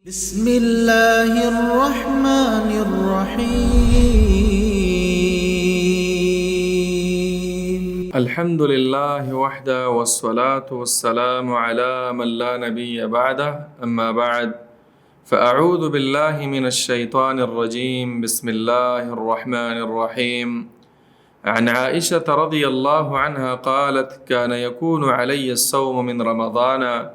بسم الله الرحمن الرحيم. الحمد لله وحده والصلاة والسلام على من لا نبي بعده، أما بعد، فأعوذ بالله من الشيطان الرجيم، بسم الله الرحمن الرحيم. عن عائشة رضي الله عنها قالت: كان يكون علي الصوم من رمضان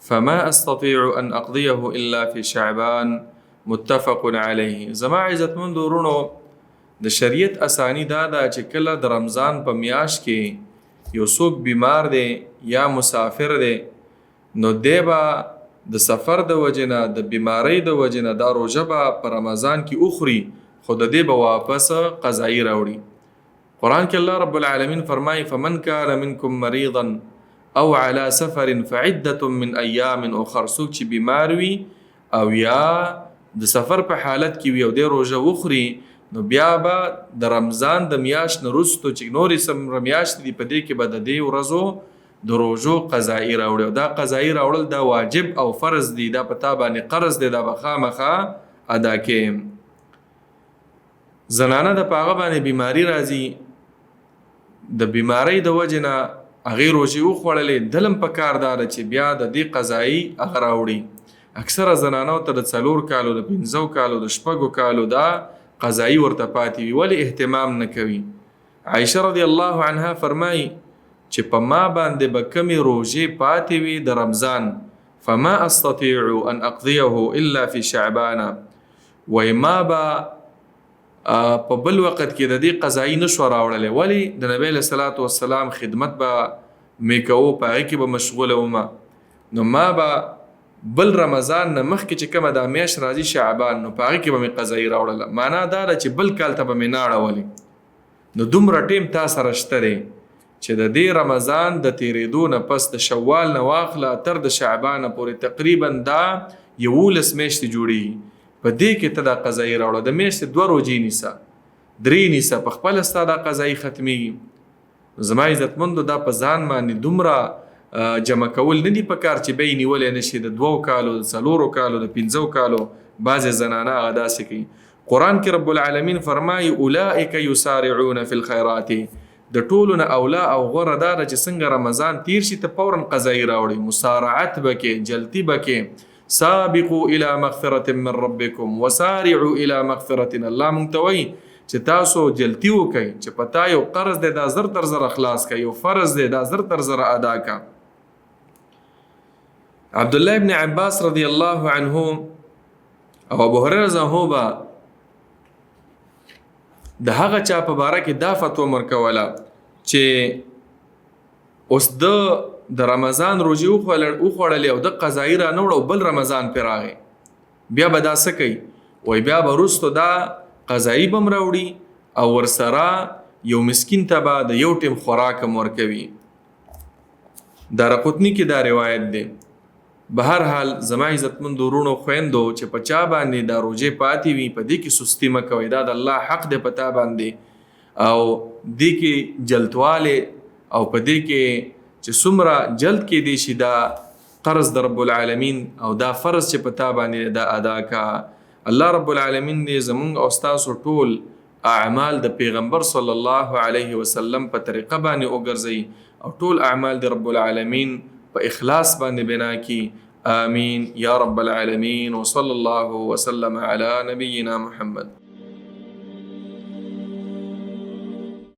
فما استطيع ان اقضيه الا في شعبان، متفق عليه. زما عزتمند ورونو، د شریعت اسانی دا ده چې کله د رمضان په میاشت کې یو څوک بیمار دی یا مسافر دی، نو دی به د سفر د وجې نه، د بیمارۍ د وجې نه دا روژه به په رمضان کې وخوري، خو د دې به واپس قضایي راوړي. قرآن کې الله رب العالمین فرمایي: فمن کان منکم مریضا او علی سفر فعدة من ایام اخر. څوک چې بیمار وي او یا د سفر په حالت کې وي او دی روژه وخوري، نو بیا به د رمضان د میاشت نه وروسته چې نورې څومره میاشتې دي، په دې کې به د دې ورځو د روژو قضایي راوړي. او دا قضایي راوړل دا واجب او فرض دي، دا په تا باندې قرض دی، دا به خامخا ادا کې. زنانه د په هغه باندې بیماری راځي، د بیماری د وجې نه هغې روژې وخوړلې، دلم په کار دا ده چې بیا د دې قضایي هغه راوړي. اکثره زنانو ته د 4 کالو، د 5 کالو، د 6 کالو دا قضایي ورته پاتې وي، ولې اهتمام نه کوي؟ عایشه رضی الله عنها فرمایي چې په ما باندې به کمې روژې پاتې وي د رمضان، فما استطيع ان اقضيه الا في شعبان، وایي ما به په بل وخت کې د دې قضایي نشو راوړلی. ولې؟ د نبی علیه الصلاة والسلام خدمت به مې کوو، په هغې کې به مشغوله وم، نو ما به بل رمضان نه مخکې چې کومه دا میاشت راځي شعبان، نو په هغې کې به مې قضایي راوړله. معنا دا ده چې بل کال ته به مې نه اړولې. نو دومره ټیم تا سره شته دی چې د دې رمضان د تېرېدو نه پس د شوال نه واخله تر د شعبانه پورې تقریبا دا 11 میاشتې جوړېږي، په دې کې ته دا قضایي راوړه. د میاشتې 2 روژې نیسه، 3 نیسه، په خپله ستا دا قضایي ختمېږي. زما عزتمندو، دا په ځان باندې دومره جمع کول نه دي په کار چې بیا یې نیولی نه شي. د 2 کالو، د 4 کالو، د 5 کالو بعضې زنانه هغه داسې کوي. قرآن کې رب العالمین فرمایي: اولئک یسارعون فی الخیرات. د ټولو نه اولا او غوره دا ده چې څنګه رمضان تیر شي ته فوراً قضایي راوړي، مسارعت به کې، جلتی به کې. سابقوا الى مغفرة من ربکم وسارعوا الى مغفرة. الله مونږ ته وایي چې تاسو جلتی وکئ، چې په تا یو قرض دی دا زر تر زره خلاص کړئ، یو فرض دی دا زر تر زره ادا کړه. عبدالله ابن عباس رضی الله عنه او ابو هريره رضی الله عنه به د هغه چا په باره کې دا فتوا ورکوله چې اوس د رمضان روژې وخوړلې او د قضایي را نه وړه او بل رمضان پرې راغی، بیا به دا څه کوي؟ وایي بیا به وروسته دا قضایي به هم راوړي او ورسره یو مسکین ته به د یو ټیم خوراک هم ورکوي. دارقطني کې دا روایت دی. بهر حال زما عزتمندو وروڼو خویندو، چې په چا باندې دا روژې پاتې وي په دې کې سستي مه کوئ، دا د الله حق دی په تا باندې، او دې کې جلدوالی او په دې کې چې څومره جلد کېدی شي دا قرض د رب العالمین او دا فرض چې په تا باندې دا ادا کا. الله رب العالمین دې زمونږ او ستاسو ټول اعمال د پیغمبر صلی الله علیه وسلم په طریقه باندې وګرځي او ټول اعمال د رب العالمین په اخلاص باندې بنا کی. آمین یا رب العالمین. وصلی الله وسلم علی نبینا محمد.